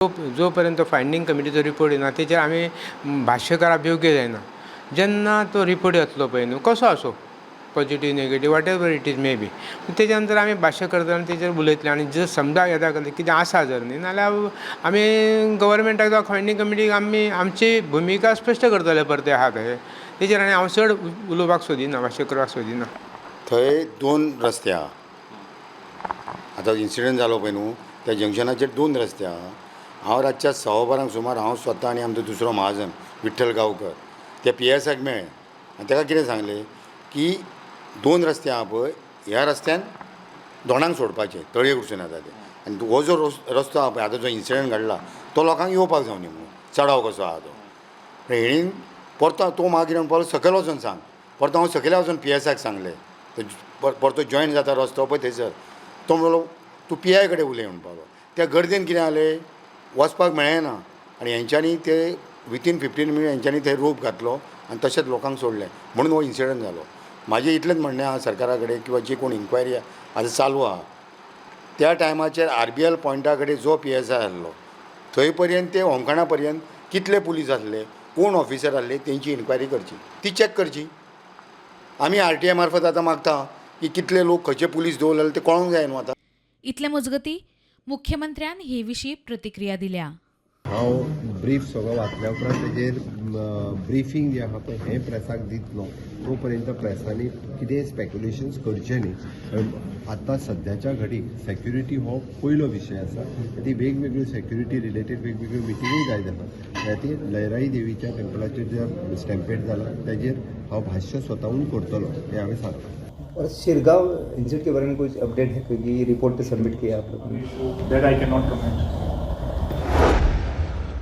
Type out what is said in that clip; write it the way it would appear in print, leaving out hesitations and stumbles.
जो पर्यंत finding कमिटीचो report येना, तेचेर आमी भाश्य करप योग्य जायना. जेन्ना तो रिपोर्ट येतलो पळय न्हू, कसो आसूं, positive, negative, whatever it is may be, तेच्या नंतर आमी भाश्य करतले आनी तेचेर उलयतले. आनी जर समजा येता कितें आसा जर न्ही, नाल्यार आमी गव्हर्मेंटाक जावं फायंडींग कमिटीक आमी आमची भुमिका स्पश्ट करतले परते आहा तशें. तेचेर आनी हांव चड उलोवपाक सोदिना, भाश्य करपाक सोदिना. थंय दोन रस्ते आहा. आतां इन्सिडंट जालो पळय न्हू, त्या जंक्शनाचेर दोन रस्ते आहा. हांव रातच्या 1:15 वरांक सुमार हांव स्वता आनी आमचो दुसरो महाजन विठ्ठल गांवकर त्या पी एस आयक मेळ्ळे आनी ताका कितें सांगलें की दोन रस्ते आहा पळय, ह्या रस्त्यान दोणांक सोडपाचें, तळये कडसून येता ते, आनी हो जो रस्तो आहा पळय, आतां जो इन्सिडंट घडला तो लोकांक येवपाक जावनी म्हणून चडाव कसो आहा तो. हेणीन परतो तो म्हाका कितें म्हणपाक, सकयल वचोन सांग. परतो हांव सकयल वचोन पी एस आयक सांगलें, परतो जॉयन जाता रस्तो पळय थंयसर. तो म्हणलो, तूं पी I कडेन उलय म्हणपाक लागलो. त्या गर्देन कितें जालें, वचपाक मेळ्ळें ना आनी हेंच्यांनी ते विथीन 15 मिनीट हेंच्यांनी थंय रोप घातलो आनी तशेंच लोकांक सोडलें, म्हणून हो इन्सिडंट जालो. म्हाजें इतलेंच म्हणणें आहा सरकारा कडेन किंवा जी कोण इन्क्वायरी आतां चालू आहा, त्या टायमाचेर आरबीएल पॉयंटा कडेन जो पी एस I आहलो थंय पर्यंत ते होमखणा पर्यंत कितले पुलीस आसले, कोण ऑफिसर आसले, तेंची इन्क्वायरी करची, ती चॅक करची. आमी आरटीआय मार्फत आतां मागता की कितले लोक, खंयचे पुलीस दवरलेले ते कळोंक जाय न्हू आतां. इतले मजगती, मुख्यमंत्र्यान हे विशीं प्रतिक्रिया दिल्या. हांव ब्रीफ सगळो वाचल्या उपरांत तेजेर ब्रिफींग जें आहा पळय हें प्रेसाक दितलो. तो पर्यंत प्रेसांनी कितेंय स्पेक्युलेशन्स करचें न्ही. आतां सद्याच्या घडीक सेक्युरिटी हो पयलो विशय आसा. ती वेगवेगळ्यो सेक्युरिटी रिलेटेड वेगवेगळ्यो मिटिंगूय जायत आसा. त्या खातीर लयराई देवीच्या टेम्पलाचेर जे स्टॅम्पेड जाला तेजेर हांव भाश्य स्वताहून करतलो हें हांवें सांगलां. और शिरगांव इंसिडेंट के बारे में कुछ अपडेट है, क्योंकि रिपोर्ट तो सबमिट किया आप लोगों ने? That I cannot comment.